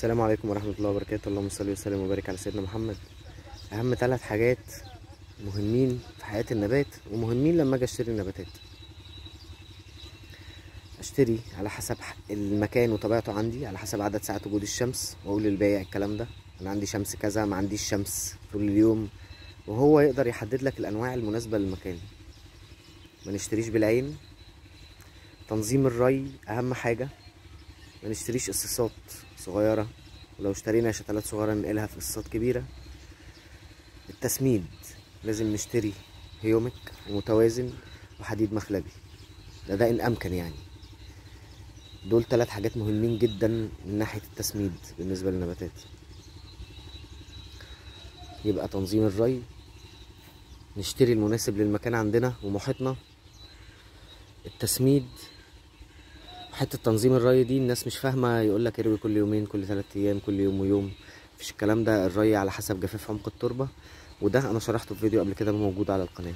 السلام عليكم ورحمة الله وبركاته. اللهم صل وسلم وبارك على سيدنا محمد. أهم 3 حاجات مهمين في حياة النبات، ومهمين لما أجي أشتري النباتات. أشتري على حسب المكان وطبيعته عندي، على حسب عدد ساعات وجود الشمس، وأقول للبايع الكلام ده، أنا عندي شمس كذا، ما عنديش شمس طول اليوم، وهو يقدر يحدد لك الأنواع المناسبة للمكان. ما نشتريش بالعين. تنظيم الري أهم حاجة، ما نشتريش قصاصات صغيرة، ولو اشترينا شتلات صغيرة ننقلها في قصاصات كبيرة. التسميد لازم نشتري هيومك ومتوازن وحديد مخلبي، ده إن أمكن يعني. دول 3 حاجات مهمين جدا من ناحية التسميد بالنسبة للنباتات. يبقى تنظيم الري، نشتري المناسب للمكان عندنا ومحيطنا، التسميد. حتة تنظيم الري دي الناس مش فاهمه، يقول لك اروي كل يومين، كل 3 ايام، كل يوم ويوم. مفيش الكلام ده. الري على حسب جفاف عمق التربة، وده انا شرحته في فيديو قبل كده موجود على القناة.